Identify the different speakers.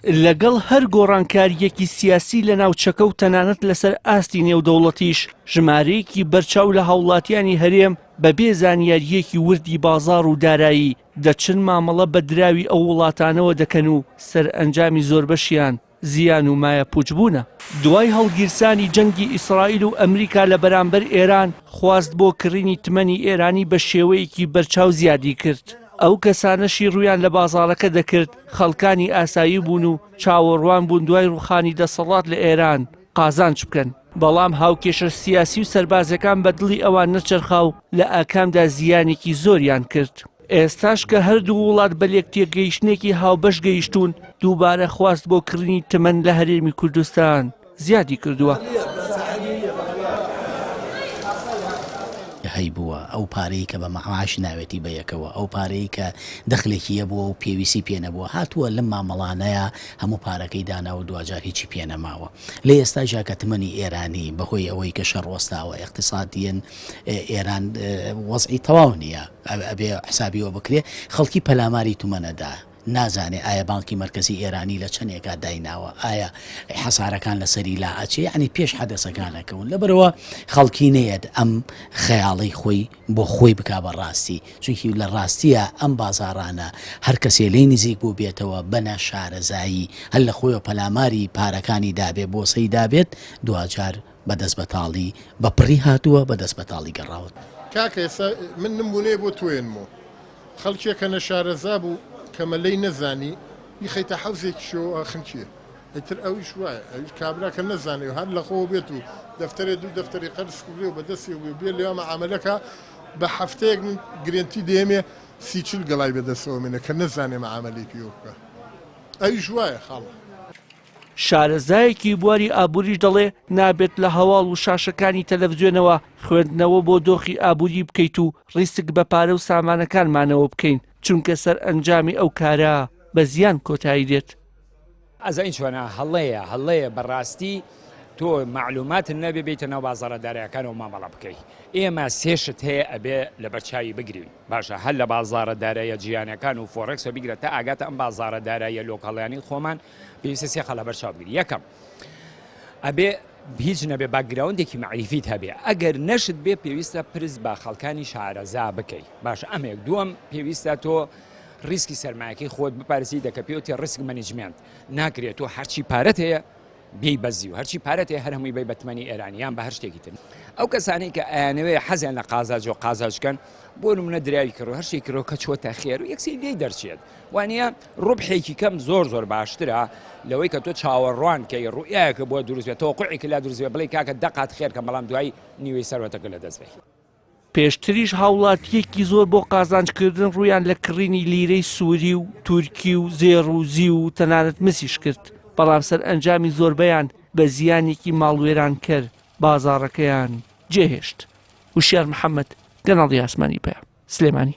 Speaker 1: لەگەڵ هەر گۆڕانکارییەکی سیاسی لە ناوچەکە و تەنانەت لەسەر ئاستی نێودەوڵەتیش، ژمارەیەکی بەرچاو لە هاوڵاتیانی هەرێم بەبێ زانیارییەکی وردی بازاڕ و دارایی دەچن مامەڵە بە دراوی ئەو وڵاتانەوە دەکەن و سەرئەنجامی زۆربەشیان زیان و مایەپووچبوونە. دوای هەڵگیرسانی جەنگی ئیسرائیل و ئەمریکا لە بەرامبەر ئێران، خواست بۆ کڕینی تمەنی ئێرانی بە شێوەیەکی بەرچاو زیادی کرد. ئەو کەسانەشی ڕوویان لە بازاڕەکە دەکرد، خەڵکانی ئاسایی بوون و چاوەڕوان بوون دوای ڕووخانی دەسەڵات لە ئێران قازانج بکەن. بەڵام هاوکێشە سیاسی و سەربازیەکان بە دڵی ئەوان نەچەرخا و لە ئاکامدا زیانێکی زۆریان کرد. ئێستاش کە هەردوو وڵات بە لێکتێگەیشتنێکی هاوبەش گەیشتوون، دووبارە خواست بۆ کڕینی تمەن لە هەرێمی کوردستان زیادی کردووە.
Speaker 2: هەیبووە، ئەو پارەی کە بە مەعاش ناوێتی بە یەکەوە، ئەو پارەی کە دەخلێکی هەبووە و پێویستی پێ نەبووە، هاتووە لەم مامەڵانەیا هەموو پارەکەی داناوە و دواجار هیچی پێ نەماوە. لە ئێستاشا کە تمەنی ئێرانی بە هۆی ئەوەی کە شەڕ وەستاوە، ئیقتیسادیەن ئێران وەزعی تەواو نییە، ئەبێ حسابی وە بکرێ، خەڵکی پەلاماری تمەن ئەدا، نازانێ ئایا بانکی مەرکەزی ئێرانی لە چەنێکا دایناوە، ئایا حەسارەکان لەسەری لا ئەچێ، یەعنی پێش حەدەسەکان ئەکەون، لەبەرئەوە خەڵکی نەیەت ئەم خەیاڵەی خۆی بۆ خۆی بکا بە ڕاستی، چونکی لە ڕاستیا ئەم بازاڕانە هەر کەسێ لێی نزیک بووبێتەوە بە ناشارەزایی هەر لە خۆیەوە پەلاماری پارەکانی دابێ بۆسەی دابێت دواجار بە دەست بەتاڵی بە پڕی هاتووە بە دەست بەتاڵی گەڕاوە.
Speaker 3: کاکە ئێستا من نمونەیە بۆ تۆ ێنمۆ خەڵکێ کە نەشارەزا بوو کە مەلەی نەزانی بیخەیتە حەوزێکیشەوە ئەخنکێ ئیتر ئەویش وایە ئەویش کابرا کە نەزانێ و هەر لەخۆوە بێت و دەفتەرێ دوو دەفتەری قەرز کردێ و بەدەستیەوە بێ بێ لێوە مەعامەلە کا بە هەفتەیەک من گرێنتی دێمێ سی چل گەڵای بەدەستەوە مێنێ کە نەزانێ مەعامەلەی پێوە بکا ئەویش وایە خاڵە.
Speaker 1: شارەزایەکی بواری ئابووریش دەڵێ نابێت لە هەواڵ و شاشەکانی تەلەفزیۆنەوە خوێندنەوە بۆ دۆخی ئابووری بکەیت و ڕیسک بە پارە و سامانەکانمانەوە بکەین، چونکە سەرئەنجامی ئەو کارە بە زیان کۆتایی دێت.
Speaker 4: ئەزانی چۆنە هەڵەیە هەڵەیە بەڕاستی تۆ مەعلوماتت نەبێ بێیتە ناو بازاڕە دارایەکانەوە مامەڵە بکەی ئێمە سێ شت هەیە ئەبێ لەبەرچاوی بگرین باشە هەر لە بازاڕە دارایە جیهانەکان و فۆڕێکسەوە بیگرە تا ئاگاتە ئەم بازاڕە دارایە لۆکاڵیانی خۆمان پێویستە سێ خاڵ لەبەرچاو بگری یەکەم ئەبێ هیچ نەبێ باکگراوندێکی مەعریفیت هەبێ ئەگەر نەشت بێ پێویستە پرس بە خەڵکانی شارەزا بکەی باشە ئەمێک دووەم پێویستە تۆ ڕیسکی سەرمایەکەی خۆت بپارێزی دەکە پێوتی risk management ناکرێت تۆ هەرچی پارەت هەیە بێی بەزی و هەرچی پارەت هەیە هەر هەمووی بەی بە تمەنی ئێرانی یان بە هەر شتێکی تر ئەو کەسانەی کە ئەیانەوێ حەزیان لە قازاج و قازاج کەن بۆ نمونە دراوی کڕ و هەر شتێکی کڕ کە چۆتە خێر و یەکسی لێی دەرچێت وانە ڕبحێکی کەم زۆر زۆر باشترە لەوەی کە تۆ چاوەڕوان کەی ڕوئیایەکە بۆ دروست بێت تەوەقوعێکی لا دروست بێت بڵێ کاکە دەقات خێرکەم بەڵام دوای نیوەی سەروەتەکە لەدەست بەی.
Speaker 1: پێشتریش هاوڵاتییەکی زۆر بۆ قازانجکردن ڕوویان لە کڕینی لیرەی سووری و تورکی و زێڕ و زیو و تەنانەت مسیش کرد، بەڵام سەرئەنجامی زۆربەیان بە زیانێکی ماڵوێرانکەر بازاڕەکەیان جێهێشت. وشیار محەمەد، کەناڵی ئاسمانی پەیام، سلێمانی.